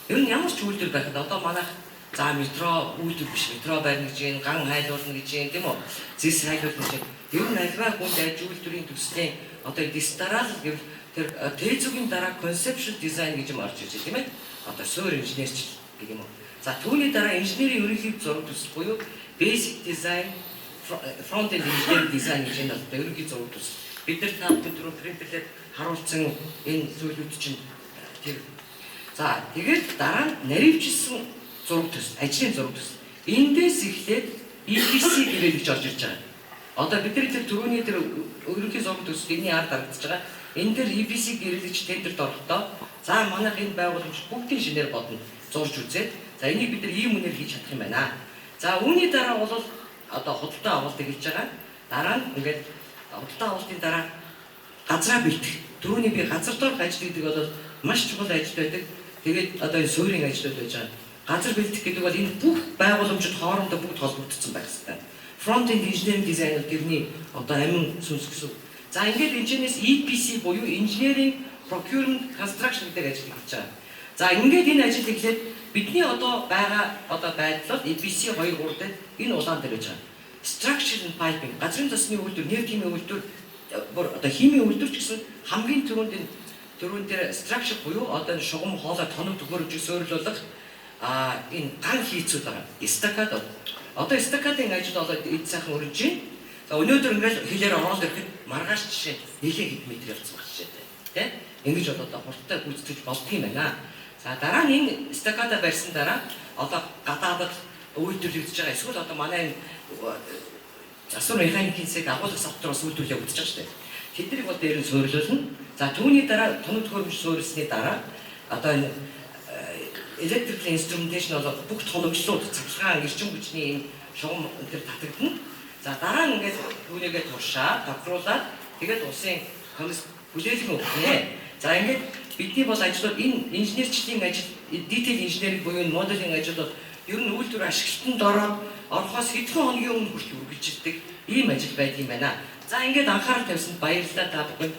Ер нь ямар ч үйлдвэр байхад одоо манайх за метро үйлдвэр биш, метро барина гэж юм, ган хайлуулна гэж юм, тийм үү? Зэс хайлуулна гэж юм. Ер нь альва хүнд аж үйлдвэрийн төслийн одоо дистарал гэвэл тэр ТЭЗҮ-гийн дараа conceptual design гэж юм орж ирж байна, тийм ээ? Одоо суурь инженерчил гэх юм уу. За, түүний дараа инженерийн ерөнхий зураг төсөл буюу basic design, front end engineering design гэж энэ одоо ерөнхий зураг төсөл. Бид нар та бүхэн түрүү принтерлээд харуулсан энэ зүйлүүд чинь тэр. За, тэгээд дараа нь наривчилсан зураг төсөл, ажлын зураг төсөл. Эндээс эхлээд EPC гэрэл гэж орж ирж байгаа. Одоо бидний тэр түрүүний тэр ерөнхий зураг төсөл энэний ард харагдаж байгаа. Энэ дээр EPC гэрэлж тендерт орохдоо за манайх энэ байгууламж бүгдийн шинээр бодно, зурж үзээд за энийг бид нар ийм үнээр хийж чадах юм байна. За, үүний дараа бол одоо худалдаа авалт гэж байгаа. Дараа нь ингээд худалдаа авалтын дараа газраа бэлтгэх. Түрүүний би газар доорх ажил гэдэг бол маш чухал ажил байдаг. Тэгээд одоо энэ суурийн ажлууд байж байгаа. Газар бэлтгэх гэдэг бол энэ бүх байгууламжууд хоорондоо бүгд холбогдсон байх хэрэгтэй. Front end engineering design бол тэрний одоо амин сүнс гэсэн. За, ингээд инженерээс EPC буюу engineering, procurement, construction гэдэг ажил хийж байгаа. За, ингээд энэ ажил эхлээд бидний одоо байгаа одоо байдал бол EPC 2 3 дээр энэ улаан дээр байж байгаа. Structure and piping, газрын тосны үйлдвэр, нефть химийн үйлдвэр, бүр одоо химийн үйлдвэр ч гэсэн хамгийн түрүүнд энэ түрүүн дээр structure буюу одоо энэ шугам, хоолой, тоног төхөөрөмжийг суурилуулах энэ ган хийцүүд байгаа. Эстакад. Одоо эстакадын ажил болоод эд сайхан өрнөж байна. За, өнөөдөр ингээл хилээр ороод ирэхэд маргааш жишээ нэлээд хэд метр явцсан байх жишээтэй. Тэ? Ингэж одоо хурдтай гүйцэтгэж болдго юм байна. За, дараа нь энэ эстакада барьсан дараа одоо гадаадад үйлдвэрлэгдэж байгаа эсвэл одоо манай энэ засвар механикийн цэг агуулга савтраас үйлдвэрлэл явагдаж байгаа шүү дээ. Тэднийг бол дээр нь суурилуулна. За, түүний дараа тоног төхөөрөмж суурилсны дараа одоо энэ electrical instrumentation бол бүх тоногчлууд, цахилгаан, эрчим хүчний энэ шугам энэ төр татагдана. За, дараа нь ингээд түүнийгээ туршаад, тохируулаад тэгээд улсын комисс хүлээлгэн өгнө. За, ингээд бидний бол ажлууд энэ инженерчлийн ажил, detail engineering буюу энэ modeling ажил бол ер нь үйлдвэр ашиглалтанд ороод орохоос хэдхэн хоногийн өмнө хүртэл үргэлжилдэг ийм ажил байдаг юм байна. За, ингээд анхаарал тавьсанд баярлалаа та бүхэнд.